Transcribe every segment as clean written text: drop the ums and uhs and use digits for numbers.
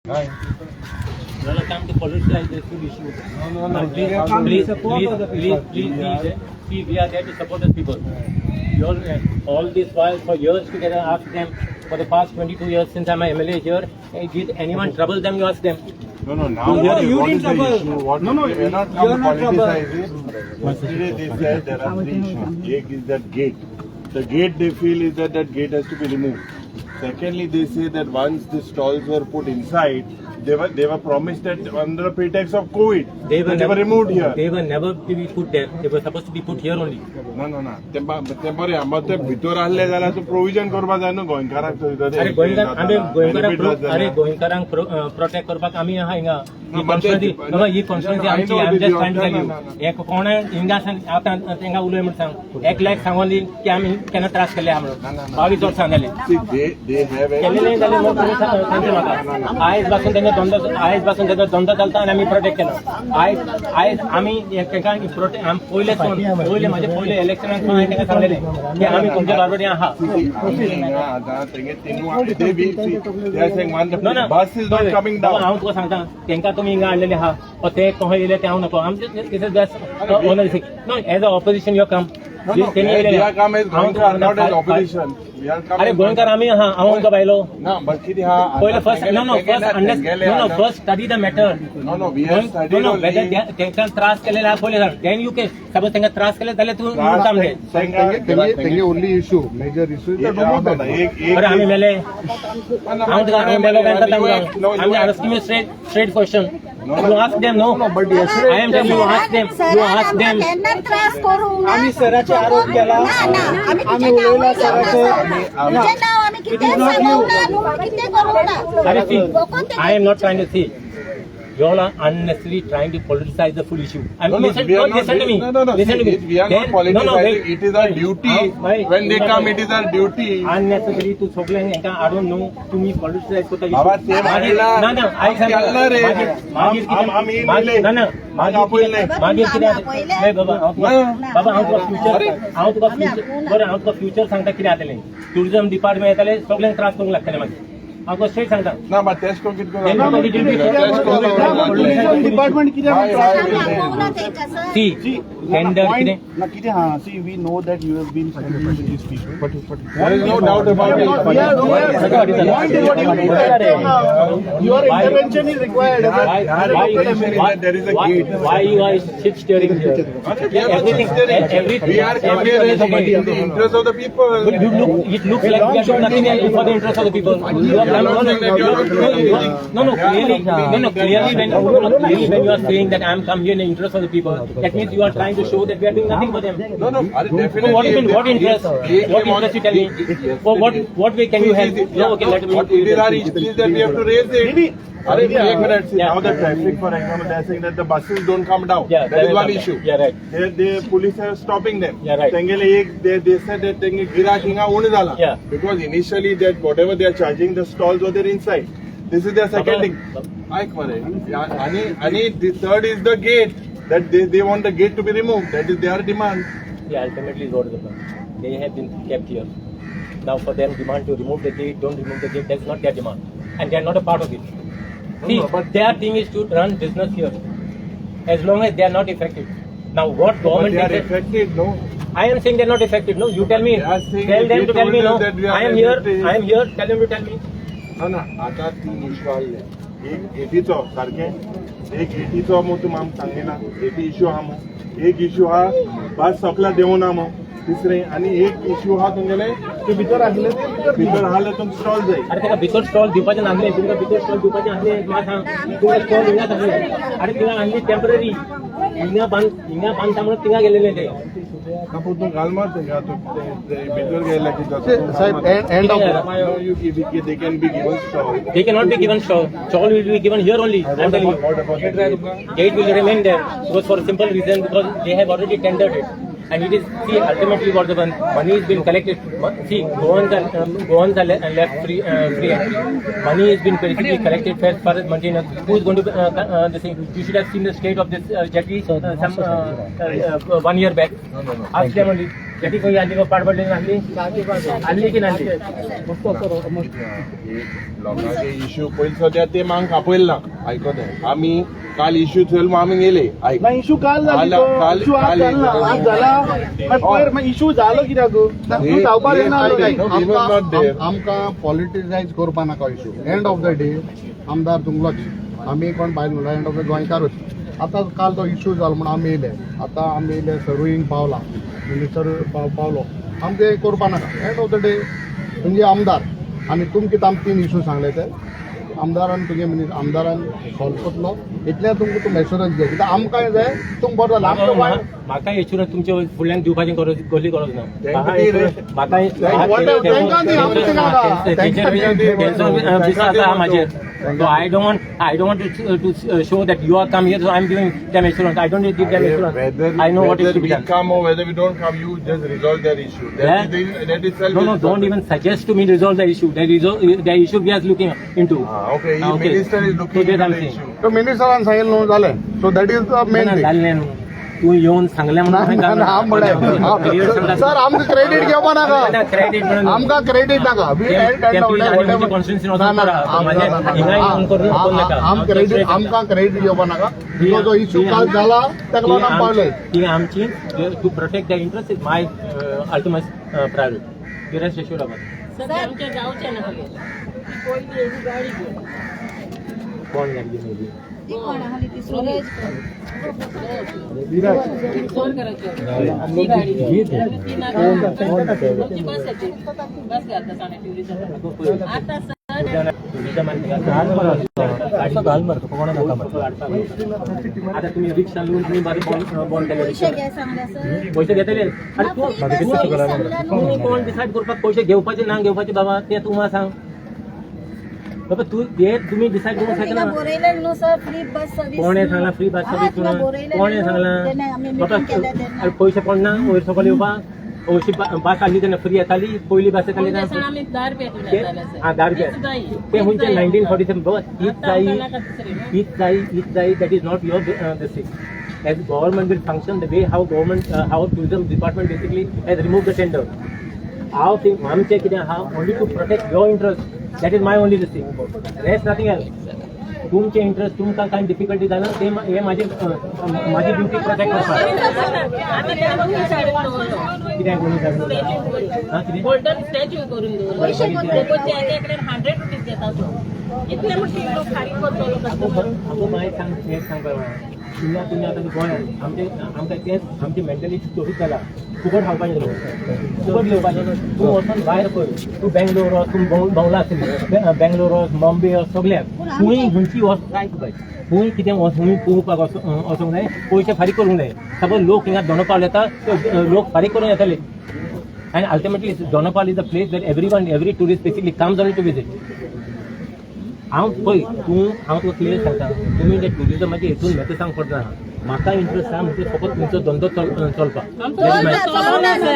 You all come to politicize this full issue. No. Please, please, please, please, please, please, see, we are there to support the people. You all, all this while for years together, ask them, for the past 22 years since I'm a MLA here, did anyone trouble them, you ask them. No, now No, what you what didn't is the trouble. Issue? What, No, we are not you come are to not trouble. politicize it. Yesterday they said there are three issues. Ek is that gate. The gate, they feel, is that that gate has to be removed. Secondly, they say that once the stalls were put inside, they were promised that under the pretext of COVID, They were that they were never removed here. They were never to be put there. They were supposed to be put here only. ना ना ना, ते बरें आहा, ते भितर आहले जाल्यार तूं प्रोविजन करपा जाय न्हू गोंयकारांक थंय. अरे गोंयकार, आमी गोंयकारांक अरे गोंयकारांक प्रोटेक्ट करपाक आमी आहा हिंगा. ही कॉन्स्टिट्युन्सी बाबा, ही कॉन्स्टिट्युन्सी आमची. I am just trying to tell you, हे कोण हिंगा आतां तांकां उलय म्हण सांग. एक लायक सांगोली की आमी केन्ना त्रास केले आहा म्हणून 22 वर्सां जाली. They have केलेले जाल्यार मग तुमी सांगचे म्हाका. आयज पासून तेंचो धंदो, आयज पासून तेंचो धंदो चलता आनी आमी प्रोटेक्ट केला. आयज आयज आमी तांकां प्रोटेक्ट, पयले पयले म्हाजे पयले इलेक्शनाक हांवें तांकां सांगलेलें की आमी तुमच्या बरोबर आहा. आतां तेंगे तिनू, they are saying one, No, no. Bus is not coming down. हांव तुका सांगता, तांकां तुमी हिंगा हाडलेले आहा ओ ते कशें येयले ते हांव नको. आमचे this is just owner. No, as a opposition you come. No, we are come as Goenkar, not as opposition. We are come अरे as गोंयकार आमी आहा. हांव तुमकां बायलो. ना, but कितें आहा, पयले first, no, first understand, no, first study the matter. No, we have studied no, only. Whether तांकां त्रास केलेले आहा पयले सांग. Then you can suppose तांकां त्रास केले जाल्यार तूं काम दे. तेंगे only issue, major issue is the एक एक बरें, आमी मेले. हांव तुका, हांव मेलो काय सांगता? I'm asking you straight straight question. You ask them, no? But yesterday- I am telling you, ask them. You ask them. केन्ना त्रास करूंक ना. आमी सराचे आरोप केला. ना ना, आमी आमी तुजें उलयला नांवूय घेवना सराचेर. सर. तुजें नांव आमी कितें सांगूंक ना न्हू, कितें करूंक ना. अरे see, फकत I am not trying to see. You all are unnecessarily trying to politicize the full issue. I'm No, no, listen, we are no, not- listen to me. No, Listen to see, me. we are not Then- no, no, politicizing. Wait. It is our duty. Why? When they come, it is our duty. Unnecessary तू सगळ्यांक हेंकां हाडून न्हू तुमी politicise करता issue. बाबा, ते मागीर हाडला. ना ना, आयक सांगता. केल्ला रे. मागीर कितें आमी मागीर येयले. ना ना, मागीर आपयले. कितें, मागीर कितें आपयले. नाही बाबा, हांव तुका ना. बाबा, हांव तुका फ्युचर, हांव तुका फ्युचर, बरें, हांव तुका फ्युचर सांगता कितें जातलें. टुरिझम डिपार्टमेंट येतलें, सगळ्यांक त्रास करूंक लागतलें मागीर. हांव तुका स्ट्रेट सांगता. ना, but तेश कोण कितें Then करूं? it will be- तेश कोण कितें करूं? टुरिझम डिपार्टमेंट कित्याक Why- why आमी will they आपोवंक do? ना तेंकां सर. सी टेंडर कितें ना कितें हा, see, we know that you have been standing with these people. There is no doubt about it. Point is what you need to act now. Your intervention is required as a Intention is that there is a gate. Why you are shit steering here? We are not Everything, steering. everything. We are come here as in the interest of the people. But you look, it looks like we are doing nothing for the interest of the people. You are, We are no, not no, saying that you are not doing anything. No, clearly, no, clearly when, no, clearly when you are saying that I am come here in the interest of the people, that means you are trying to show that we are doing nothing for them. No, are definitely. So what, if they- what interest? they What came on- interest you tell me? Yes, For what, it is. what way can you help? See, see, No, okay, let me. What it is our issue is that we have to raise it. Arey, एक minute, see, now the traffic, for example, they are saying that the buses don't come down. Yeah, That is they one come down. Issue. Yeah, right. They police are stopping them. Yeah, right. तेंगेले एक, they said that तेंगे गिराक हिंगा उणें जाला. Yeah. Because initially that whatever they are charging, the stalls were there inside. This is their second thing. ऐक मरे. आणि आणि the third is the gate. That they want the gate to be removed. That is their demand. Yeah, ultimately is what is the point. They have been kept here. Now for them demand to remove the gate, don't remove the gate, that's not their demand. And they are not a part of it. See, No, but- their thing is to run business here. As long as they are not affected. Now what But government they are thinks- affected, no? I am saying they are not affected. No, you tell me. They are saying Tell them they to tell me told no. us that we are I am here. affected. I am here. Tell them to tell me. ना ना, आता तीन issue आहले. एक गेटीचो सारकें, एक गेटीचो मग तूं आमकां सांगिना, गेटी इश्यू आहा मग. एक इश्यू आहा बस सकला देंवना मग तिसरें, आनी एक इश्यू आहा तुमगेले ते भितर आसले ते भितर भितर आहा जाल्यार तुमकां स्टॉल जाय. अरे ताका भितर स्टॉल दिवपाचें नासलें. तुमकां भितर स्टॉल दिवपाचें आसलें म्हाका सांग. तुमकां स्टॉल हिंगा सांगलें. अरे थिंगा आणली टेम्पररी. हिंगा बांद, हिंगा बांदता म्हणून थिंगा गेलेले ते. ना, पूण तूं घाल मार तेंका, तूं ते भितर गेले कितें जाता. साहेब, end of No, you give it, they can be given stall. They cannot be given stall. Stall will be given here only. I am telling you. What about the gate? Gate will remain there because for a simple reason, because they have already tendered it. And it is, see, ultimately what the one, money has been collected. See, Goans are left free, free entry. Money has been basically collected for as far as maintenance. Who is going to the thing? You should have seen the state of this jetty some 1 year back. No. Ask them only. Jetty खंय आसली गो पाडपडली नासली आसली की नासली? लोकांचे issue पयलीं सद्या ते मांग आपयल ना आयकत आमी काल इश्यू थंय आमी गेले आयक. ना, इशू काल जाली तो. काल- इशू आज काल- जालो ना, आज जाला. मागीर पयर मागीर इशू जालो कित्याक तूं धांवपाक येना हे- आलो. We were not there. आमकां पॉलिटिसायज करपा नाका issue. End of the day आमदार तुमलोच, आमी कोण भायल म्हणल्यार एंड ऑफ the गोंयकारूच. आतां काल तो इशू जालो म्हणून आमी येयले. आतां आमी येयले, सरूय पावला, मिनिस्टर पावलो. आमकां हें करपा नाका. एंड ऑफ the day तुमगे आमदार आनी तुमकां कितें आमी तीन इशू सांगले ते आमदारान तुगे मिनिस्टर आमदारान सॉल्व करतलो इतलें तुमकां तुम एश्योरन्स जाय. कित्याक आमकां जाय तुम बरो जालो आमकां वायट म्हाका एश्युरन्स तुमचे फुडल्यान दिवपाची गरज कसली गरज ना. तांकां दी रे. म्हाका तांकां दी, आमकां नाका. तेंचो विश्वास आहा म्हाजेर. So I don't want to show that you are come here, so I am giving them assurance. I don't give them assurance. Whether, I know what is whether to be we done. come or whether we don't come, you just resolve their issue. That, Yeah. is, that itself No, no, is don't even suggest to me resolve the issue. The issue we are looking into. Ah, okay, Ah, okay. Minister is So looking that into I'm the saying. issue. तो मिनिस्टरान सांगितलं न्हू जालें. So that is the main ना, thing. जालें न्हू. तूं येवन सांगलें ना म्हणून ना, हांव म्हळ्यार सर आमकां क्रेडीट घेवपा नाका. क्रेडीट म्हणून आमकां क्रेडीट नाका. We ते please आनी तुमचे constituency वचून करा. माझ्या हिंगा येवन करून करूं नाका. क्रेडीट आमकां क्रेडीट घेवपा नाका. तुजो जो इश्यू काल जाला ताका लागून आमी पावले. ती आमची to protect the interest is my ultimate priority. The rest assured about. Sir, आमच्या गावचे ना सगळे पयली हेजी गाडी घेवन कोण गाडी घेऊन येयली? ती कोण आसली ती सूरज. फोन करायची ती गाडी ती नाका. आमची बस येते, बस घालता साणे ट्युरिझम आता सर. घाल मारतो कोणा नाका. आता तुम्ही रिक्षा घेऊन तुम्ही बारीक बॉन्ड केले. पयशे घे सांगले सर. पयशे घेतले आनी तूं फ्री बस सर्वीस सांगला न्हू. तूं कोण डिसायड करपाक पयशे घेवपाचे ना घेवपाचे बाबा ते तूं म्हाका सांग बाबा. तूं हे तुमी डिसायड करूंक तिंगा शकना. बरयलें न्हू सर, फ्री बस सर्वीस. कोणें सांगलां फ्री बस सर्वीस म्हणून? कोणें सांगलां आमी बाबा? मिटींग केल्या तेन्ना. अरे पयशे पडना वयर सकयल येवपाक. हरशीं बस आसली तेन्ना फ्री येताली, पयली बस येताली पयलीं तेन्ना. आमी 10 रुपया दिवन येताले सर. हा, 10 रुपया. तीच जायी. ते खंयचे 1947 बाबा तीच आतां जायी. आमकां नाका दुसरी न्हू. तीच जायी, तीच जायी. That is not your this thing. As government will function the way how government, how tourism department basically has remove the tender. हांव थिंक आमचें कितें आहा, only to protect your interest. That is my only this thing, rest nothing else. तुमचे interest, तुमकां कांय difficulty जायना ते हे म्हाजी म्हाजी ड्युटी प्रोटेक्ट करपाक. आमी त्या गोंयची हाडून दवरलो. कित्याक कोणी जाणून हा कितें गोल्डन स्टॅच्यू करून दवरलो. लोकांचे एका 100 रुपीज घेता तो. इतले म्हणटा लोक फारीक करतलो कस्टमर. आगो मागीर सांग, हें सांगपा तुमच्या तुमी आतां गोंयांत आमचे आमकां तेंच आमची मेंटलिटी तशीच जाला. फुकट खावपाचें न्हू, फुकट घेवपाचें. तूं वचोन भायर पळय, तूं बेंगलोर वच, तूं भोंवला आसतली, बेंगलोर वच, बॉम्बे वच, सगळ्याक खंय खंयची वच जाय तुका खंय कितें वच खंय पळोवपाक वचोंक जाय, पयशे फारीक करूंक जाय. सपोज लोक हिंगा दोंडो पावल येता, ते लोक फारीक करून येतले. And ultimately Dona Paula is a place where everyone, every tourist basically comes only to visit. हांव पळय तूं हांव तुका क्लियर सांगता, तुमी जे ट्युरिजमाचे हितून म्हाका सांग पडना. म्हाका इंट्रस्ट आहा म्हणजे फकत तुमचो धंदो चलपाक. चलना सर.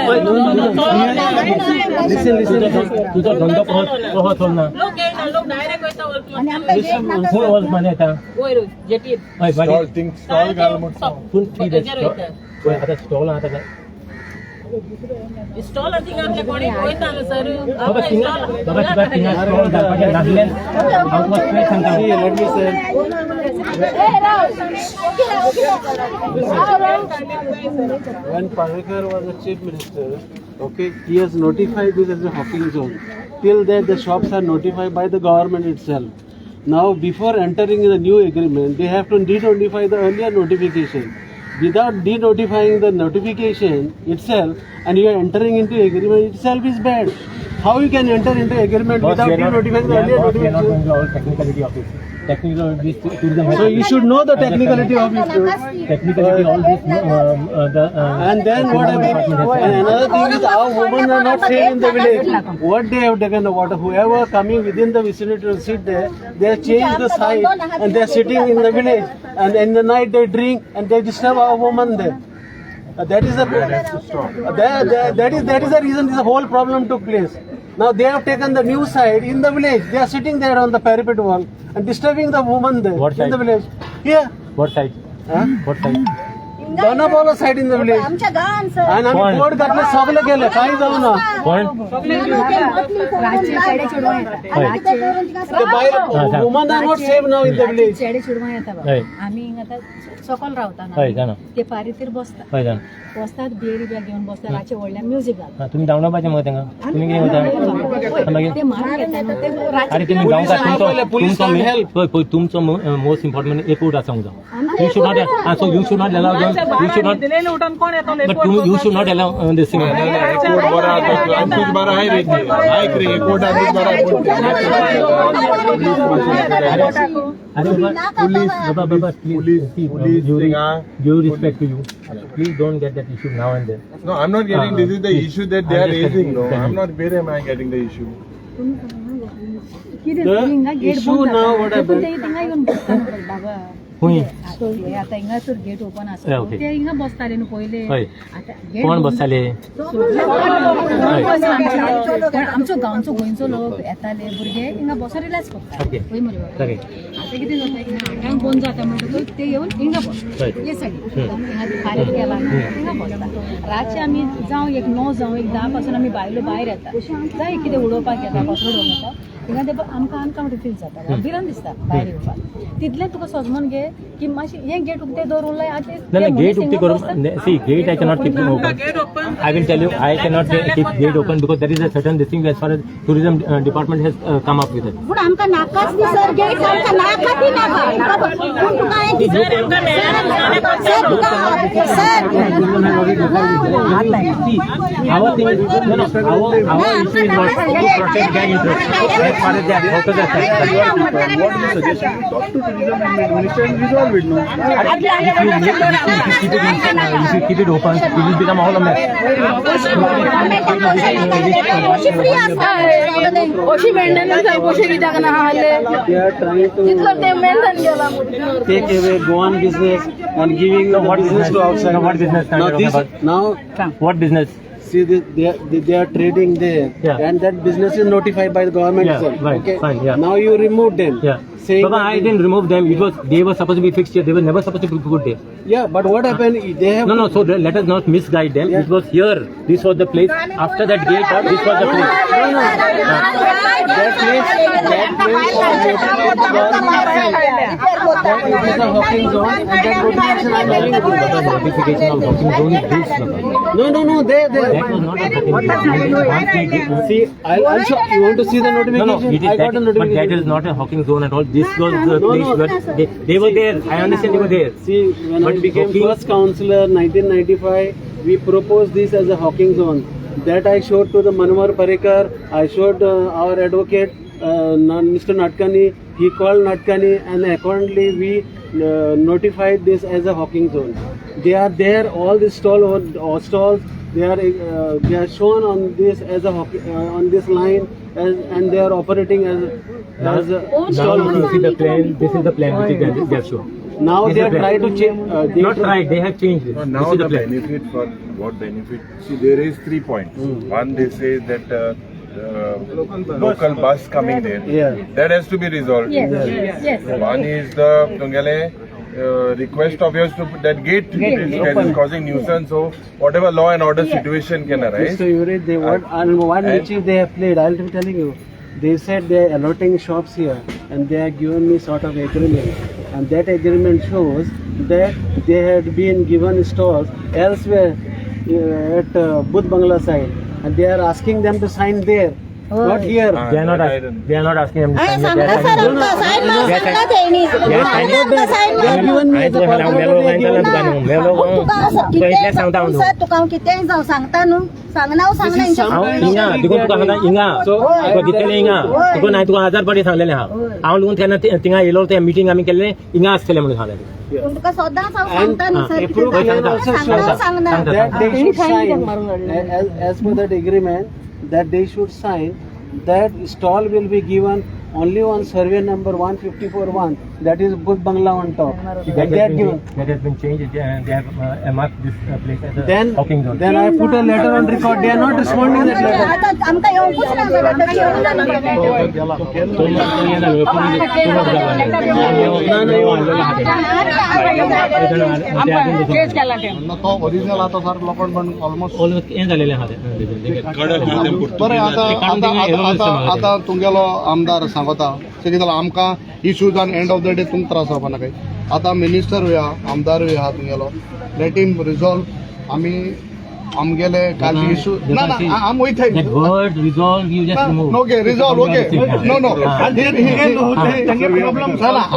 तुजो धंदो कसो चलना? लोक येयना, लोक डायरेक्ट वयता. आनी आमकां गेट नाका. खंय वच माने येता? वयर जेटीर. हय. Stall, मागीर think stall घाल म्हण. पूण कितें पळय आतां स्टॉल आतां काय स्टॉल थिंगा आपल्या कोणी वयता न्हू सर. बाबा थिंगा बाबा तुका थिंगा स्टॉल घालपाचें नासल्यान हांव तुका स्ट्रेट सांगता. ए, राव. ओके राव, ओके राव. राव, राव. When Parrikar was the chief minister, okay, he has notified this as a hawking zone. Till that, the shops are notified by the government itself. Now, before entering the new agreement, they have to de-notify the earlier notification. Without de-notifying the notification itself, and you are entering into agreement itself is bad. How you can enter into agreement Boss, without we are not- de-notifying the we are- earlier boss, we are not notification? going to all technicality of it. Technical this tourism. So you should know the technicality of it. Technicality all this the And then what tourism happened? department has- And another thing is our women are not safe in the village. What they have taken the water, whoever coming within the vicinity to sit there, they have changed the site and they are sitting in the village. And in the night they drink and they disturb our women there. That is the that is the reason this whole problem took place. Now they have taken the new site in the village. They are sitting there on the parapet wall and disturbing the woman there What in the side? village. Here. What side? Huh? What side? Dona Paula side in the village. आमच्या गांवान sir. आणि आम्ही board घातले, सगळे गेले, काही जाऊ ना. कोण? ते बायल woman are not safe now in the village. चेडे चेडवां येता हय. बाबा, आमी हिंगा आतां सकल रावता हय ना, जाणा. ते पारीतीर बसता. हय जाणा. बसतात, बियरी बॅग घेवन बसतात, रातचे व्हडल्यान म्युजीक घालतात. हा, तुमी धांवडावपाचें मगो तांकां. तुमी कितें करता मागीर? ते मारून घेता न्हू, ते रातचे. अरे, तुमी गांवकार, तुमचो Police तुमचो can't help. पळय पळय, तुमचो मोस्ट इम्पॉर्टंट एकवट आसूंक जाय. You should not, so you should not allow, you should not, but you should not allow this thing. एकवट बरा आसा, आमचोच बरा आहे रे. ऐक रे, एकवट आमचोच बरा आहे. अरे बाबा बाबा बाबा, Police, please, police थिंगा. Due respect to you, please don't get that issue now and then. No, I'm not getting. This is the issue that they I'm are just raising. No, telling I'm you. not. Where am I getting the issue? कितें The हिंगा get issue बंद now जाता. What देखून happened? ते थिंगा येवन बसता न्हू बाबा. खंय? हे आतां हिंगासर गेट ओपन आसा. Yeah, okay. ते हिंगा बसताले न्हू पयले. हय. आतां गेट कोण बंद- बसताले? पण आमचो गांवचो गोंयचो लोक येताले, भुरगे हिंगा बसोन रिलॅक्स करता. Okay. पळय मरे बाबा. खरें. आतां कितें जाता, हिंगा आठांक बंद जाता म्हणटकूच ते येवन हिंगा बसता. हय. हे सायडीन हिंगा फारीक केला, हिंगा बसता. रातचे आमी जावं एक 9 जावं एक 10 पासून आमी बायलो भायर येता, जाय कितें उडोवपाक येता, कसलो उडोवंक येता हिंगा. ते आमकां अनकम्फर्टेबल फील जाता, भिरांत दिसता भायर येवपाक. तितलें तुका सजमोन घे की मातशें हें गेट उक्तें दवरून लाय आतां. ना ना, गेट उक्ती करून, see, gate I cannot keep open. I will tell you, I cannot keep gate open because there is a certain this thing as far as tourism department has come up with it. पूण आमकां नाकाच न्ही sir get, आमकां नाका ती नाका. पूण तुका हांवें सर, तुका sir See, our thing is, no, no, our issue is not to protect their interest as far as their focus are concerned. What is the suggestion? Talk to tourism minister and resolve it, no? If you keep it in, if you keep it open, it will become all a mess. Free आसता. अशी maintenance कशें कित्याक ना आहले? They are trying to तितलो ते maintain केला. Take away Goan business and giving the What business business? To outside. No, what business Now are you this talking now What business? See this, they are trading there and that business is notified by the government itself. Right, Okay. Fine, yeah. Now you remove them. Yeah. Saying Baba, that I didn't remove them. It was they were supposed to be fixed here. They were never supposed to be put there. Yeah, but what happened? They have No. So let us not misguide them. Yeah. It was here. This was the place. After that gate, this was the place. That place was notified by the government itself. That it is a hawking zone and that notification I am giving But to the you. Notification of hawking zone is this. Baba. No, they That was not a hawking zone. Once they get- See, I'll show. You want to see the No, notification? no, it is I that, got the but that notification. is not a hawking zone at all. This was the No, place no. where they were there. I understand they were there. See, when But I became hawking- first councillor, 1995, we proposed this as a hawking zone. That I showed to the Manohar Parrikar. I showed our advocate, Mr. Natkani. He called Natkani, and accordingly we notified this as a hawking zone. They are there, all the stall or stalls. They are shown on this as a hockey, on this line as, and they are operating as a Now stall. if you see the plan, this is the plan which is they have shown. Now This they is are the plan. trying to change. They Not right, they have changed it. No, This now is the the plan. Benefit for what benefit? See, there is 3 points. One, they say that the local bus coming there. That has to be resolved. Yes. One is the तुमगेले request of yours to put that gate is causing nuisance. So whatever law and order situation can arise. Mr. Yuri, they want and one mischief they have played. I'll be telling you. They said they are allotting shops here, and they have given me sort of agreement, and that agreement shows that they had been given stalls elsewhere at Budh Bangla side, and they are asking them to sign there, not here. Ah, They are not that I asking, don't- they are not asking them to हांवें sign. They सांगला are sir signing. आमकां sign मार सांगला तेणी सांगला आमकां sign They मार. have given me हांवें as a तुका सांगलां, corporator, मेलो they have हांवें given तुका न्हू, मेलो पूण तुका असो तुका इतलें कितेंय सांगता हांव सर, तुका हांव कितेंय जावं सांगता न्हू, सांगना हांव सांगना. This is हेंच्या some हांव kind हिंगा of देखून तुका सांगता हिंगा तुका दितलें हिंगा तुका नाही तुका हजार पाटी सांगलेलें हांव. हांव लागून तेन्ना थिंगा येयलो ते मिटींग आमी केल्लें हिंगा आसतलें म्हणून सांगलें. पूण तुका सदांच हांव सांगता न्हू सर, कितें Approved plan also सांगना हांव shows सांगना. That they should sign as per that agreement, that they should sign that stall will be given only on survey number 154.1, that is Budh Bangla on top. That And they has are been, given. That has been changed and they have marked this place as a Then hawking zone. Then I put a letter on record. They are not responding that letter. आतां आमकां येवंकूच ना sir, आतां येवंक ना न्हू. तो change केला ते. तो ओरिजिनल आतां सर लोखण पण ऑलमोस्ट ऑलमोस्ट हें जालेलें आहा तें. बरें, आतां आतां आतां आतां तुमगेलो आमदार सांगता ते कितें जालां, आमकां इश्यूज आनी एंड ऑफ the day तुमकां त्रास जावपा नाका. आतां मिनिस्टरूय आहा, आमदारूय आहा तुमगेलो, लेट हिम रिजॉल्व. आमी आमगेले काल इश्यू ना ना आम वयताय. That word resolve you just remove. Okay, resolve, okay, no no ना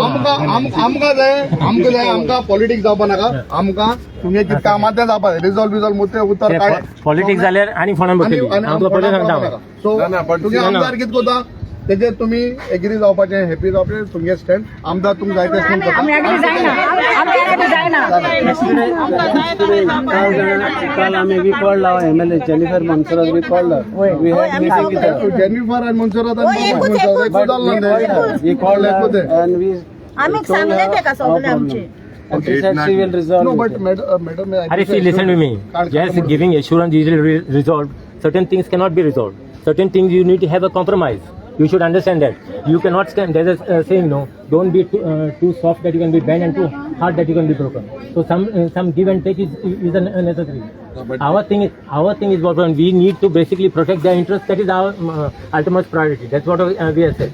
आमकां आमकां जाय, आमकां जाय, आमकां पॉलिटिक्स जावपा नाका. आमकां तुमगे कितें काम आहा तें जावपा जाय. रिजॉल्व बिजॉल्व मुद्दे उतर काड. पॉलिटिक्स जाल्यार आनी फोंडान आनी बसतली. हांव तुका पयलीं सांगता हांव. सो तुगे आमदार कितें करता तेजेर तुमी एग्री जावपाचें, हॅपी जावपाचें, तुमगे स्टँड. आमदार तुमकां जाय तें आमी एग्री जायना, आमी एग्री जायना. काल आमी we called our MLA Jennifer Monserrate, we called her. We had meeting with her. Jennifer आनी मनसुरात. We called her and we आमी सांगले तेका सगळें आमचें. And she said she will resolve no it. But madam, Are see, listen to me. Just giving assurance is resolved. Certain things cannot be resolved. Certain things you need to have a compromise. You should understand that. You cannot stand. There's a saying, no, don't be too soft that you can be bent and too hard that you can be broken. So some give and take is a necessary. Our thing is what we need to basically protect their interest. That is our ultimate priority. That's what we have said.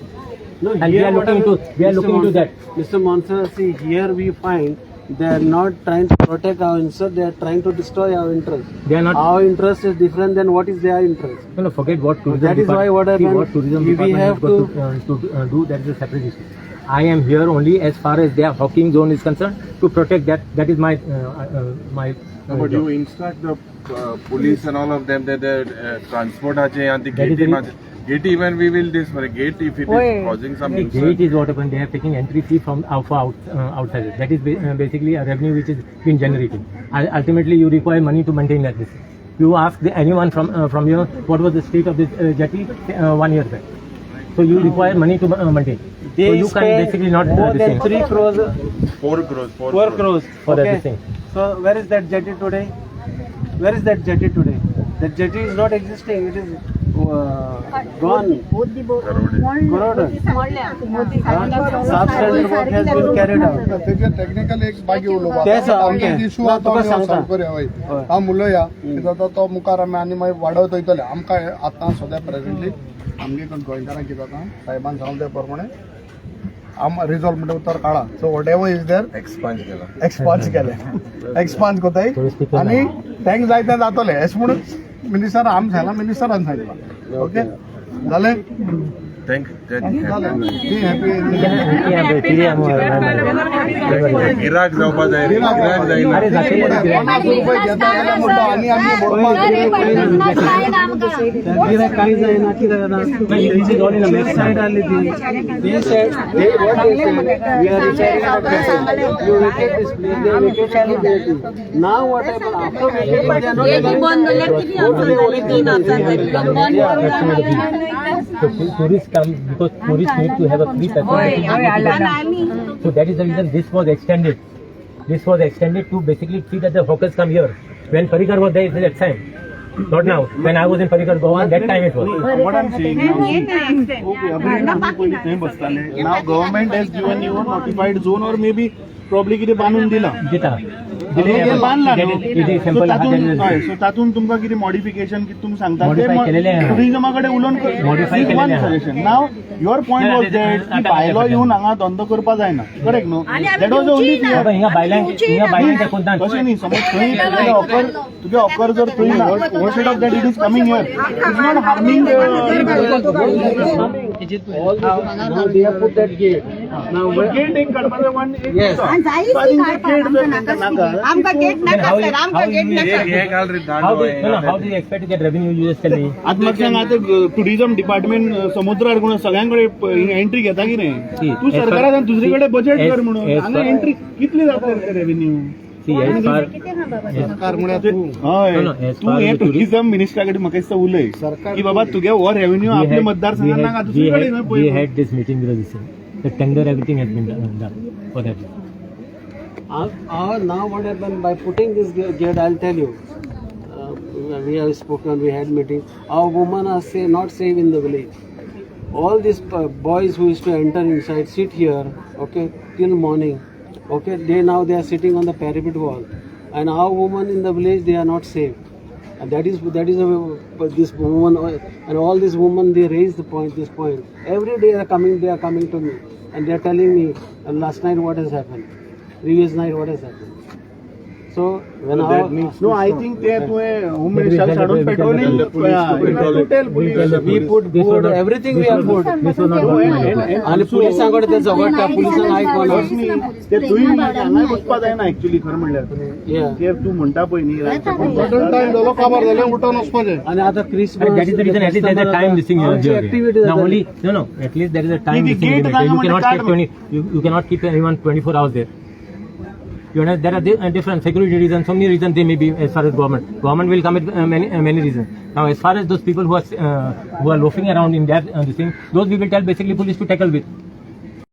No, And we here are what looking we are Mr. looking into that. Mr. Monserrate, see, here we find they are not trying to protect our interest, they are trying to destroy our interest. They are not. Our interest is different than what is their interest. No, forget what tourism That is why what see, happened, what tourism we department have has got to do, that is a separate issue. I am here only as far as their hawking zone is concerned to protect that. That is my my. No, but job. you instruct the police and all of them that the transport hache and the That is gate the gate even we will this for gate if it is causing some The nuisance. gate is what happened. They are taking entry fee from for outsiders. That is basically a revenue which is being generated. Ultimately, you require money to maintain that. This. You ask anyone from here what was the state of this jetty 1 year back. So you require money to maintain. They So you can spend basically not more this than thing. 3 crores, 4 crores, 4 4 crores. For okay. everything. So where is that jetty today? Where is that jetty today? The jetty is not existing. It is gone. Corroded. Substandard work has been carried out. तेजेर technical एक बाकी उलोवपा तें okay. Issue ना, आहा तो तुका आमी सांगता. सॉल्व करुया. हय, हय. हांव उलोवया कितें जाता तो मुखार आमी आनी मागीर वाडत वयतले. आमकां आतां सद्या प्रेझेंटली आमगे गोंयकारांक कितें जाता, साहेबान सांगलें त्या प्रमाणे आम रिजॉल्व म्हणटा उतर काडा. So whatever is there Expunge केला. एक्सपांज केलें, एक्सपांज कोताय Touristic आनी तांकां जाय तें जातलें अशें म्हणून मिनिस्टर आम सांगलां, मिनिस्टरान सांगलां. ओके, जालें. Thank that जालें, ती हॅपी. गिराक जावपा जाय रे, गिराक जायना. अरे जातले रे गिराक. 50 रुपये घेता जाल्यार म्हणटा आनी आमी बरोवपाक गिराक कांय जायना, कितें जाता? This is all in a mess. Side आसली ती. They said, they what they said, we are repairing the jetty. You vacate this place, they vacated the jetty. Now what happened after vacating, they are not एक बंद जाल्यार कितें तीन जातली. So tourists come because tourists need to have a free हय passage. हय. So that is the reason this was extended. This was extended to basically see that the hawkers come here. When Parikar was there, it was that time. Not now. When I was in Parikar Goa, that time it was. What I'm saying now, okay, agreed, आमी पयलीं थंय बसताले. Now government has given you a notified zone or maybe probably कितें बांदून दिलां. दिता. हे बांदला न्हू. It is so simple. तातूंत, हय, सो तातूंत तुमकां कितें मॉडिफिकेशन कितें तुमी सांगता Modify केलेलें आहा. टुरिजमा कडेन उलोवन Modify one केलेलें आहा. Suggestion. Now your point was that की भायलो येवन हांगा धंदो करपा जायना, करेक्ट न्हू? That was only बाबा, हिंगा बायलांक, हिंगा बायलांक कोणता तशें न्ही, समज थंय तुगे ऑफर, तुगे ऑफर जर थंय ना, instead of that it is coming here, it's not harming. All this, now they have put that gate. Now where, gate एक काडपाचें वन एक. Yes. Gate जर तांकां नाका आमकां गेट नाका सर, आमकां गेट नाका. हे घाल रे. How do no, no, how do you expect to get revenue? You just tell me. आतां म्हाका सांग, आतां टुरिजम डिपार्टमेंट समुद्रार कोण सगळ्यां कडेन एंट्री घेता कितें? See, तूं as far- सरकारान दुसरे कडेन बजेट as- कर म्हणून as हांगा far- entry कितली जाता रेव्हेन्यू? See, as far सरकार म्हळ्यार तूं हय. No, no, as तूं far हे as the tourist- tourism मिनिस्टरा कडेन म्हाका दिसता उलय सरकार की बाबा तुगे हो रेव्हेन्यू we आपल्या had, मतदारसंघात नाका, we दुसरे कडेन had, पळय. we had this meeting with this thing. The tender, everything has been done for that. Now what happened by putting this gate, I'll tell you. We have spoken, we had meeting. Our women are say, not safe in the village. All these boys who used to enter inside sit here, okay, till morning. Okay, they now they are sitting on the parapet wall, and our women in the village, they are not safe. And that is a, this woman and all these women, they raise the point this point every day. They are coming to me and they are telling me, last night what has happened, previous night what has happened. So when So our that needs no, I think ते तुवें home मिनिस्टराक धाडून patrolling Tell the police to patrol it. Tell police. We put board, everything we have put. आणि पुलिसां कडेन ते झगडटा, पुलिसांक आयकोना. ते तुवें हांगाय वचपा जायना एक्चुअली, खरें म्हणल्यार. ते तूं म्हणटा पळय न्ही, सर्टन टायम जालो, काबार जालें, उठोन वचपाचें. आणि आता Christmas, That is the reason. At least there is a time missing here. Activity. Now only no. At least there is a time The missing gate limit. You cannot जागा keep 20. You cannot keep anyone 24 hours there. You know, there are different security reasons, so many reasons they may be as far as government. Government will come with many reasons. Now, as far as those people who are loafing around in that this thing, those we will tell basically police to tackle with.